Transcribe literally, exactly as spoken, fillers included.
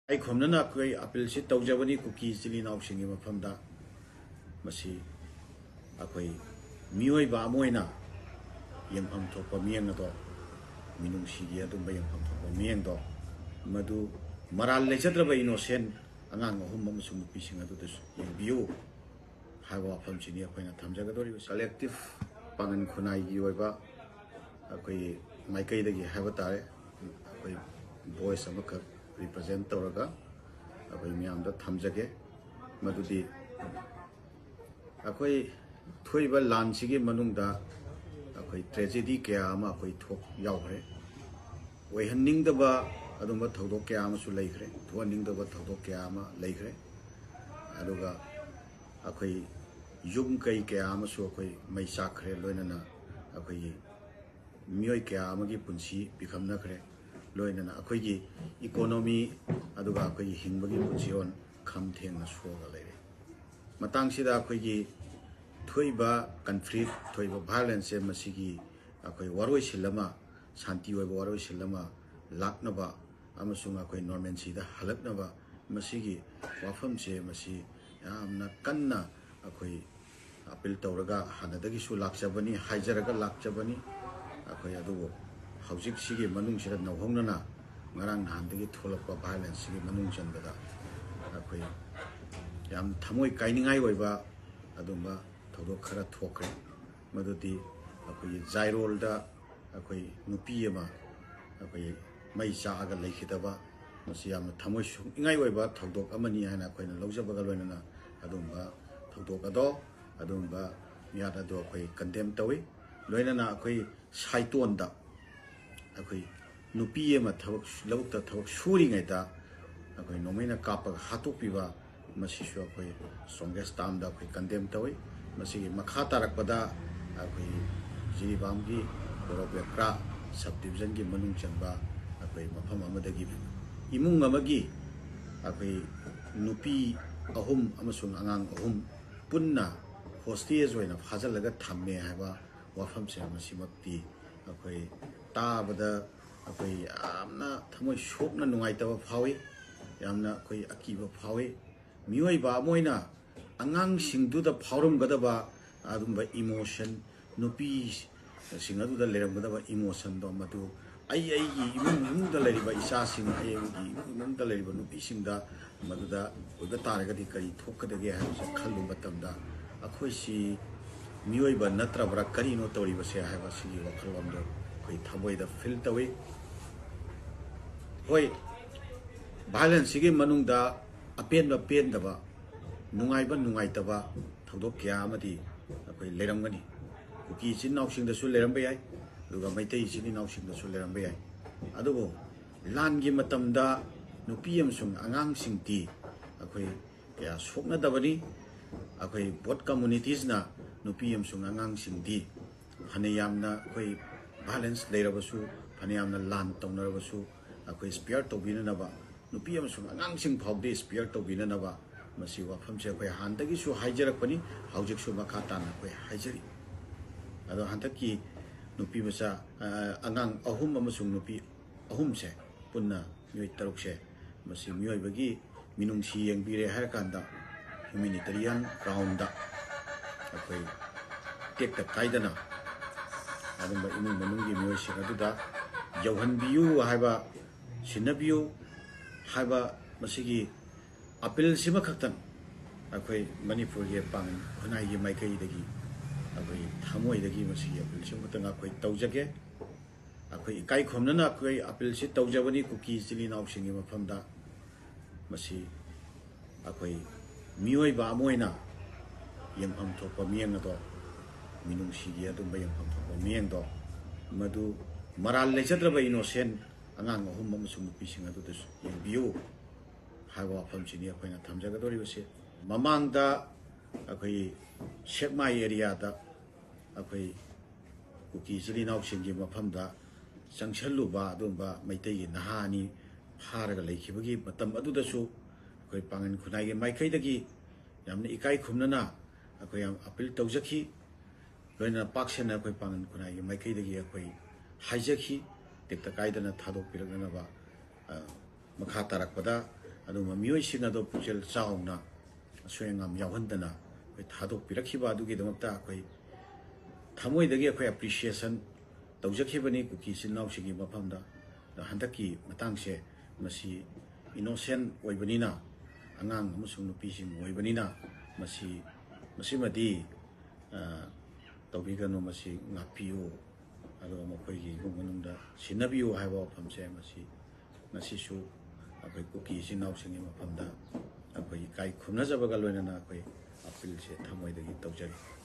ꯑꯩ ꯈꯣꯝꯅꯅ ꯑꯩꯈꯣꯏ ꯑꯄꯤꯜꯁꯤ ꯇꯧꯖꯕꯅꯤ ꯀꯨꯀꯤ ꯏꯆꯤꯜ ꯏꯅꯥꯎꯁꯤꯡꯒꯤ ꯃꯐꯝꯗ꯫ ꯃꯁꯤ ꯑꯩꯈꯣꯏ ꯃꯤꯑꯣꯏꯕ ꯑꯃ ꯑꯣꯏꯅ ꯌꯦꯡꯐꯝ ꯊꯣꯛꯄ ꯃꯤꯠꯌꯦꯡ ꯑꯗꯣ, ꯃꯤꯅꯨꯡꯁꯤꯒꯤ ꯑꯗꯨꯝꯕ ꯌꯦꯡꯐꯝ ꯊꯣꯛꯄ ꯃꯤꯠꯌꯦꯡꯗꯣ, ꯃꯗꯨ ꯃꯔꯥꯜ ꯂꯩꯖꯗ꯭ꯔꯕ ꯏꯅꯣꯁꯦꯟ ꯑꯉꯥꯡ ꯑꯍꯨꯝ ꯑꯃꯁꯨꯡ ꯅꯨꯄꯤꯁꯤꯡ ꯑꯗꯨꯗꯁꯨ ꯌꯦꯡꯕꯤꯌꯨ ꯍꯥꯏꯕ ꯋꯥꯐꯝꯁꯤꯅꯤ ꯑꯩꯈꯣꯏꯅ ꯊꯝꯖꯒꯗꯧꯔꯤꯕ꯫ ꯀꯂꯦꯛꯇꯤꯞ ꯄꯥꯉꯟ ꯈꯨꯟꯅꯥꯏꯒꯤ ꯑꯣꯏꯕ ꯑꯩꯈꯣꯏꯒꯤ ꯃꯥꯏꯀꯩꯗꯒꯤ ꯍꯥꯏꯕ ꯇꯥꯔꯦ, ꯑꯩꯈꯣꯏ ꯚꯣꯏꯁ ꯑꯃꯈꯛ ꯔꯤꯄ꯭ꯔꯖꯦꯟ ꯇꯧꯔꯒ ꯑꯩꯈꯣꯏ ꯃꯌꯥꯝꯗ ꯊꯝꯖꯒꯦ꯫ ꯃꯗꯨꯗꯤ ꯑꯩꯈꯣꯏ ꯊꯣꯛꯏꯕ ꯂꯥꯟꯁꯤꯒꯤ ꯃꯅꯨꯡꯗ ꯑꯩꯈꯣꯏ ꯇ꯭ꯔꯦꯖꯦꯗꯤ ꯀꯌꯥ ꯑꯃ ꯑꯩꯈꯣꯏ ꯊꯣꯛ ꯌꯥꯎꯈ꯭ꯔꯦ꯫ ꯑꯣꯏꯍꯟꯅꯤꯡꯗꯕ ꯑꯗꯨꯝꯕ ꯊꯧꯗꯣꯛ ꯀꯌꯥ ꯑꯃꯁꯨ ꯂꯩꯈ꯭ꯔꯦ, ꯊꯣꯛꯍꯟꯅꯤꯡꯗꯕ ꯊꯧꯗꯣꯛ ꯀꯌꯥ ꯑꯃ ꯂꯩꯈ꯭ꯔꯦ꯫ ꯑꯗꯨꯒ ꯑꯩꯈꯣꯏ ꯌꯨꯝ ꯀꯩ ꯀꯌꯥ ꯑꯃꯁꯨ ꯑꯩꯈꯣꯏ ꯃꯩ ꯆꯥꯛꯈ꯭ꯔꯦ, ꯂꯣꯏꯅꯅ ꯑꯩꯈꯣꯏꯒꯤ ꯃꯤꯑꯣꯏ ꯀꯌꯥ ꯑꯃꯒꯤ ꯄꯨꯟꯁꯤ ꯄꯤꯈꯝꯅꯈ꯭ꯔꯦ, ꯂꯣꯏꯅꯅ ꯑꯩꯈꯣꯏꯒꯤ ꯏꯀꯣꯅꯣꯃꯤ ꯑꯗꯨꯒ ꯑꯩꯈꯣꯏꯒꯤ ꯍꯤꯡꯕꯒꯤ ꯄꯨꯟꯁꯤꯔꯣꯟ ꯈꯝ ꯊꯦꯡꯅ ꯁꯣꯛꯑꯒ ꯂꯩꯔꯦ꯫ ꯃꯇꯥꯡꯁꯤꯗ ꯑꯩꯈꯣꯏꯒꯤ ꯊꯣꯛꯏꯕ ꯀꯟꯐ꯭ꯂꯤꯛ, ꯊꯣꯛꯏꯕ ꯚꯥꯏꯑꯣꯂꯦꯟꯁꯁꯦ ꯃꯁꯤꯒꯤ ꯑꯩꯈꯣꯏ ꯋꯥꯔꯣꯏꯁꯤꯜ ꯑꯃ, ꯁꯥꯟꯇꯤ ꯑꯣꯏꯕ ꯋꯥꯔꯣꯏꯁꯤꯜ ꯑꯃ ꯂꯥꯛꯅꯕ ꯑꯃꯁꯨꯡ ꯑꯩꯈꯣꯏ ꯅꯣꯔꯃꯦꯟꯁꯤꯗ ꯍꯜꯂꯛꯅꯕ ꯃꯁꯤꯒꯤ ꯋꯥꯐꯝꯁꯦ ꯃꯁꯤ ꯌꯥꯝꯅ ꯀꯟꯅ ꯑꯩꯈꯣꯏ ꯑꯄꯤꯜ ꯇꯧꯔꯒ ꯍꯥꯟꯅꯗꯒꯤꯁꯨ ꯂꯥꯛꯆꯕꯅꯤ, ꯍꯥꯏꯖꯔꯒ ꯂꯥꯛꯆꯕꯅꯤ꯫ ꯑꯩꯈꯣꯏ ꯑꯗꯨꯕꯨ ꯍꯧꯖꯤꯛꯁꯤꯒꯤ ꯃꯅꯨꯡꯁꯤꯗ ꯅꯧꯍꯧꯅꯅ ꯉꯔꯥꯡ ꯅꯍꯥꯟꯗꯒꯤ ꯊꯣꯛꯂꯛꯄ ꯚꯥꯏꯑꯣꯂꯦꯟꯁꯁꯤꯒꯤ ꯃꯅꯨꯡ ꯆꯟꯕꯗ ꯑꯩꯈꯣꯏ ꯌꯥꯝ ꯊꯃꯣꯏ ꯀꯥꯏꯅꯤꯡꯉꯥꯏ ꯑꯣꯏꯕ ꯑꯗꯨꯝꯕ ꯊꯧꯗꯣꯛ ꯈꯔ ꯊꯣꯛꯈ꯭ꯔꯦ꯫ ꯃꯗꯨꯗꯤ ꯑꯩꯈꯣꯏꯒꯤ ꯖꯥꯏꯔꯣꯜꯗ ꯑꯩꯈꯣꯏ ꯅꯨꯄꯤ ꯑꯃ ꯑꯩꯈꯣꯏ ꯃꯩ ꯆꯥꯛꯑꯒ ꯂꯩꯈꯤꯗꯕ, ꯃꯁꯤ ꯌꯥꯝꯅ ꯊꯃꯣꯏ ꯁꯣꯛꯅꯤꯡꯉꯥꯏ ꯑꯣꯏꯕ ꯊꯧꯗꯣꯛ ꯑꯃꯅꯤ ꯍꯥꯏꯅ ꯑꯩꯈꯣꯏꯅ ꯂꯧꯖꯕꯒ ꯂꯣꯏꯅꯅ ꯑꯗꯨꯝꯕ ꯊꯧꯗꯣꯛ ꯑꯗꯣ, ꯑꯗꯨꯝꯕ ꯃꯤꯍꯥꯠ ꯑꯗꯣ ꯑꯩꯈꯣꯏ ꯀꯟꯗꯦꯝ ꯇꯧꯏ꯫ ꯂꯣꯏꯅꯅ ꯑꯩꯈꯣꯏ ꯁꯥꯏꯇꯣꯟꯗ ꯑꯩꯈꯣꯏ ꯅꯨꯄꯤ ꯑꯃ ꯊꯕꯛ ꯁꯨ-, ꯂꯧꯕꯨꯛꯇ ꯊꯕꯛ ꯁꯨꯔꯤꯉꯩꯗ ꯑꯩꯈꯣꯏ ꯅꯣꯡꯃꯩꯅ ꯀꯥꯞꯄꯒ ꯍꯥꯠꯇꯣꯛꯄꯤꯕ, ꯃꯁꯤꯁꯨ ꯑꯩꯈꯣꯏ ꯁ꯭ꯇ꯭ꯔꯣꯡꯒꯦꯁ ꯇꯥꯝꯗ ꯑꯩꯈꯣꯏ ꯀꯟꯗꯦꯝ ꯇꯧꯏ꯫ ꯃꯁꯤꯒꯤ ꯃꯈꯥ ꯇꯥꯔꯛꯄꯗ ꯑꯩꯈꯣꯏ ꯖꯤꯔꯤꯕꯥꯝꯒꯤ ꯕꯣꯔꯣꯕꯦꯀ꯭ꯔꯥ ꯁꯕ ꯗꯤꯕꯤꯖꯟꯒꯤ ꯃꯅꯨꯡ ꯆꯟꯕ ꯑꯩꯈꯣꯏ ꯃꯐꯝ ꯑꯃꯗꯒꯤ ꯏꯃꯨꯡ ꯑꯃꯒꯤ ꯑꯩꯈꯣꯏ ꯅꯨꯄꯤ ꯑꯍꯨꯝ ꯑꯃꯁꯨꯡ ꯑꯉꯥꯡ ꯑꯍꯨꯝ ꯄꯨꯟꯅ ꯍꯣꯁꯇꯦꯖ ꯑꯣꯏꯅ ꯐꯥꯖꯤꯜꯂꯒ ꯊꯝꯃꯦ ꯍꯥꯏꯕ ꯋꯥꯐꯝꯁꯦ ꯃꯁꯤꯃꯛꯇꯤ ꯑꯩꯈꯣꯏ ꯇꯥꯕꯗ ꯑꯩꯈꯣꯏ ꯌꯥꯝꯅ ꯊꯃꯣꯏ ꯁꯣꯛꯅ ꯅꯨꯡꯉꯥꯏꯇꯕ ꯐꯥꯎꯏ꯫ ꯌꯥꯝꯅ ꯑꯩꯈꯣꯏ ꯑꯀꯤꯕ ꯐꯥꯎꯏ꯫ ꯃꯤꯑꯣꯏꯕ ꯑꯃ ꯑꯣꯏꯅ ꯑꯉꯥꯡꯁꯤꯡꯗꯨꯗ ꯐꯥꯎꯔꯝꯒꯗꯕ ꯑꯗꯨꯝꯕ ꯏꯃꯣꯁꯟ, ꯅꯨꯄꯤꯁꯤꯡ ꯑꯗꯨꯗ ꯂꯩꯔꯝꯒꯗꯕ ꯏꯃꯣꯁꯟꯗꯣ, ꯃꯗꯨ ꯑꯩ ꯑꯩꯒꯤ ꯏꯃꯨꯡ ꯃꯅꯨꯡꯗ ꯂꯩꯔꯤꯕ ꯏꯆꯥꯁꯤꯡ, ꯑꯩ ꯑꯩꯒꯤ ꯏꯃꯨꯡ ꯃꯅꯨꯡꯗ ꯂꯩꯔꯤꯕ ꯅꯨꯄꯤꯁꯤꯡꯗ ꯃꯗꯨꯗ ꯑꯣꯏꯕ ꯇꯥꯔꯒꯗꯤ ꯀꯔꯤ ꯊꯣꯛꯀꯗꯒꯦ ꯍꯥꯏꯕꯁꯦ ꯈꯜꯂꯨꯕ ꯃꯇꯝꯗ, ꯑꯩꯈꯣꯏꯁꯤ ꯃꯤꯑꯣꯏꯕ ꯅꯠꯇ꯭ꯔꯕ꯭ꯔꯥ, ꯀꯔꯤꯅꯣ ꯇꯧꯔꯤꯕꯁꯦ ꯍꯥꯏꯕ ꯁꯤꯒꯤ ꯋꯥꯈꯜꯂꯣꯟꯗꯣ ꯑꯩꯈꯣꯏ ꯊꯃꯣꯏꯗ ꯐꯤꯜ ꯇꯧꯏ꯫ ꯍꯣꯏ, ꯚꯥꯏꯑꯣꯂꯦꯟꯁꯁꯤꯒꯤ ꯃꯅꯨꯡꯗ ꯑꯄꯦꯟꯕ ꯄꯦꯟꯗꯕ, ꯅꯨꯡꯉꯥꯏꯕ ꯅꯨꯡꯉꯥꯏꯇꯕ ꯊꯧꯗꯣꯛ ꯀꯌꯥ ꯑꯃꯗꯤ ꯑꯩꯈꯣꯏ ꯂꯩꯔꯝꯒꯅꯤ꯫ ꯀꯨꯀꯤ ꯏꯆꯤꯟ ꯏꯅꯥꯎꯁꯤꯡꯗꯁꯨ ꯂꯩꯔꯝꯕ ꯌꯥꯏ, ꯑꯗꯨꯒ ꯃꯩꯇꯩ ꯏꯆꯤꯟ ꯏꯅꯥꯎꯁꯤꯡꯗꯁꯨ ꯂꯩꯔꯝꯕ ꯌꯥꯏ꯫ ꯑꯗꯨꯕꯨ ꯂꯥꯟꯒꯤ ꯃꯇꯝꯗ ꯅꯨꯄꯤ ꯑꯃꯁꯨꯡ ꯑꯉꯥꯡꯁꯤꯡꯗꯤ ꯑꯩꯈꯣꯏ ꯀꯌꯥ ꯁꯣꯛꯅꯗꯕꯅꯤ꯫ ꯑꯩꯈꯣꯏ ꯕꯣꯠ ꯀꯝꯃꯨꯅꯤꯇꯤꯁꯅ ꯅꯨꯄꯤ ꯑꯃꯁꯨꯡ ꯑꯉꯥꯡꯁꯤꯡꯗꯤ ꯐꯅ ꯌꯥꯝꯅ ꯑꯩꯈꯣꯏ ꯚꯥꯏꯑꯣꯂꯦꯟꯁ ꯂꯩꯔꯕꯁꯨ, ꯐꯅ ꯌꯥꯝꯅ ꯂꯥꯟ ꯇꯧꯅꯔꯕꯁꯨ, ꯑꯩꯈꯣꯏ ꯁ꯭ꯄꯤꯌꯔ ꯇꯧꯕꯤꯅꯅꯕ, ꯅꯨꯄꯤ ꯑꯃꯁꯨꯡ ꯑꯉꯥꯡꯁꯤꯡ ꯐꯥꯎꯗꯤ ꯁ꯭ꯄꯤꯌꯔ ꯇꯧꯕꯤꯅꯅꯕ, ꯃꯁꯤ ꯋꯥꯐꯝꯁꯦ ꯑꯩꯈꯣꯏ ꯍꯥꯟꯅꯗꯒꯤꯁꯨ ꯍꯥꯏꯖꯔꯛꯄꯅꯤ, ꯍꯧꯖꯤꯛꯁꯨ ꯃꯈꯥ ꯇꯥꯅ ꯑꯩꯈꯣꯏ ꯍꯥꯏꯖꯔꯤ꯫ ꯑꯗꯣ ꯍꯟꯗꯛꯀꯤ ꯅꯨꯄꯤ ꯃꯆꯥ, ꯑ, ꯑꯉꯥꯡ ꯑꯍꯨꯝ ꯑꯃꯁꯨꯡ ꯅꯨꯄꯤ ꯑꯍꯨꯝꯁꯦ, ꯄꯨꯟꯅ ꯃꯤꯑꯣꯏ ꯇꯔꯨꯛꯁꯦ, ꯃꯁꯤ ꯃꯤꯑꯣꯏꯕꯒꯤ ꯃꯤꯅꯨꯡꯁꯤ ꯌꯦꯡꯕꯤꯔꯦ ꯍꯥꯏꯔꯀꯥꯟꯗ ꯍ꯭ꯌꯨꯃꯦꯅꯤꯇꯦꯔꯤꯌꯟ ꯒ꯭ꯔꯥꯎꯟꯗ ꯑꯩꯈꯣꯏ ꯇꯦꯛꯇ ꯀꯥꯏꯗꯅ ꯑꯗꯨꯝꯕ ꯏꯃꯨꯡ ꯃꯅꯨꯡꯒꯤ ꯃꯤꯑꯣꯏꯁꯤꯡ ꯑꯗꯨꯗ ꯌꯧꯍꯟꯕꯤꯌꯨ ꯍꯥꯏꯕ, ꯁꯤꯟꯅꯕꯤꯌꯨ ꯍꯥꯏꯕ ꯃꯁꯤꯒꯤ ꯑꯄꯤꯜꯁꯤꯃꯈꯛꯇꯪ ꯑꯩꯈꯣꯏ ꯃꯅꯤꯄꯨꯔꯒꯤ ꯄꯥꯡꯒꯜ ꯈꯨꯟꯅꯥꯏꯒꯤ ꯃꯥꯏꯀꯩꯗꯒꯤ ꯑꯩꯈꯣꯏ ꯊꯃꯣꯏꯗꯒꯤ ꯃꯁꯤꯒꯤ ꯑꯄꯤꯜꯁꯤꯃꯈꯛꯇꯪ ꯑꯩꯈꯣꯏ ꯇꯧꯖꯒꯦ꯫ ꯑꯩꯈꯣꯏ ꯏꯀꯥꯏ ꯈꯨꯝꯅꯅ ꯑꯩꯈꯣꯏ ꯑꯄꯤꯜꯁꯤ ꯇꯧꯖꯕꯅꯤ ꯀꯨꯀꯤ ꯏꯆꯤꯜ ꯏꯅꯥꯎꯁꯤꯡꯒꯤ ꯃꯐꯝꯗ꯫ ꯃꯁꯤ ꯑꯩꯈꯣꯏ ꯃꯤꯑꯣꯏꯕ ꯑꯃ ꯑꯣꯏꯅ ꯌꯦꯡꯐꯝ ꯊꯣꯛꯄ ꯃꯤꯠꯌꯦꯡ ꯑꯗꯣ, ꯃꯤꯅꯨꯡꯁꯤꯒꯤ ꯑꯗꯨꯝꯕ ꯌꯦꯡꯐꯝ ꯊꯣꯛꯄ ꯃꯤꯠꯌꯦꯡꯗꯣ, ꯃꯗꯨ ꯃꯔꯥꯜ ꯂꯩꯖꯗ꯭ꯔꯕ ꯏꯅꯣꯁꯦꯟ ꯑꯉꯥꯡ ꯑꯍꯨꯝ ꯑꯃꯁꯨꯡ ꯅꯨꯄꯤꯁꯤꯡ ꯑꯗꯨꯗꯁꯨ ꯌꯦꯡꯕꯤꯌꯨ ꯍꯥꯏꯕ ꯋꯥꯐꯝꯁꯤꯅꯤ ꯑꯩꯈꯣꯏꯅ ꯊꯝꯖꯒꯗꯧꯔꯤꯕꯁꯤ꯫ ꯃꯃꯥꯡꯗ ꯑꯩꯈꯣꯏ ꯁꯦꯛꯃꯥꯏ ꯑꯦꯔꯤꯌꯥꯗ ꯑꯩꯈꯣꯏ ꯀꯨꯀꯤ ꯏꯆꯤꯜ ꯏꯅꯥꯎꯁꯤꯡꯒꯤ ꯃꯐꯝꯗ ꯆꯪꯁꯜꯂꯨꯕ ꯑꯗꯨꯒꯨꯝꯕ ꯃꯩꯇꯩꯒꯤ ꯅꯍꯥ ꯑꯅꯤ ꯐꯥꯔꯒ ꯂꯩꯈꯤꯕꯒꯤ ꯃꯇꯝ ꯑꯗꯨꯗꯁꯨ ꯑꯩꯈꯣꯏ ꯄꯥꯡꯒꯜ ꯈꯨꯟꯅꯥꯏꯒꯤ ꯃꯥꯏꯀꯩꯗꯒꯤ ꯌꯥꯝꯅ ꯏꯀꯥꯏ ꯈꯨꯝꯅꯅ ꯑꯩꯈꯣꯏ ꯌꯥꯝ ꯑꯄꯤꯜ ꯇꯧꯖꯈꯤ꯫ ꯂꯣꯏꯅꯅ ꯄꯥꯛ ꯁꯟꯅ ꯑꯩꯈꯣꯏ ꯄꯥꯡꯒꯜ ꯈꯨꯟꯅꯥꯏꯒꯤ ꯃꯥꯏꯀꯩꯗꯒꯤ ꯑꯩꯈꯣꯏ ꯍꯥꯏꯖꯈꯤ, ꯇꯦꯛꯇ ꯀꯥꯏꯗꯅ ꯊꯥꯗꯣꯛꯄꯤꯔꯛꯅꯅꯕ꯫ ꯑ, ꯃꯈꯥ ꯇꯥꯔꯛꯄꯗ ꯑꯗꯨꯒꯨꯝꯕ ꯃꯤꯑꯣꯏꯁꯤꯡ ꯑꯗꯣ ꯄꯨꯛꯆꯦꯜ ꯆꯥꯎꯅ ꯑꯁꯣꯏ ꯑꯉꯥꯝ ꯌꯥꯎꯍꯟꯗꯅ ꯑꯩꯈꯣꯏ ꯊꯥꯗꯣꯛꯄꯤꯔꯛꯈꯤꯕ ꯑꯗꯨꯒꯤꯗꯃꯛꯇ ꯑꯩꯈꯣꯏ ꯊꯃꯣꯏꯗꯒꯤ ꯑꯩꯈꯣꯏ ꯑꯦꯄ꯭ꯔꯤꯁꯤꯌꯦꯁꯟ ꯇꯧꯖꯈꯤꯕꯅꯤ ꯀꯨꯀꯤ ꯏꯆꯤꯟ ꯏꯅꯥꯎꯁꯤꯡꯒꯤ ꯃꯐꯝꯗ꯫ ꯑꯗꯣ ꯍꯟꯗꯛꯀꯤ ꯃꯇꯥꯡꯁꯦ ꯃꯁꯤ ꯏꯅꯣꯁꯦꯟ ꯑꯣꯏꯕꯅꯤꯅ, ꯑꯉꯥꯡ ꯑꯃꯁꯨꯡ ꯅꯨꯄꯤꯁꯤꯡ ꯑꯣꯏꯕꯅꯤꯅ ꯃꯁꯤ, ꯃꯁꯤꯃꯗꯤ ꯑ, ꯇꯧꯕꯤꯒꯅꯨ, ꯃꯁꯤ ꯉꯥꯛꯄꯤꯌꯨ, ꯑꯗꯨꯒ ꯃꯈꯣꯏꯒꯤ ꯏꯃꯨꯡ ꯃꯅꯨꯡꯗ ꯁꯤꯟꯅꯕꯤꯌꯨ ꯍꯥꯏꯕ ꯋꯥꯐꯝꯁꯦ ꯃꯁꯤ ꯉꯁꯤꯁꯨ ꯑꯩꯈꯣꯏ ꯀꯨꯀꯤ ꯏꯆꯤꯟ ꯏꯅꯥꯎꯁꯤꯡꯒꯤ ꯃꯐꯝꯗ ꯑꯩꯈꯣꯏ ꯏꯀꯥꯏ ꯈꯨꯝꯅꯖꯕꯒ ꯂꯣꯏꯅꯅ ꯑꯩꯈꯣꯏ ꯑꯄꯤꯜꯁꯦ ꯊꯃꯣꯏꯗꯒꯤ ꯇꯧꯖꯔꯤ꯫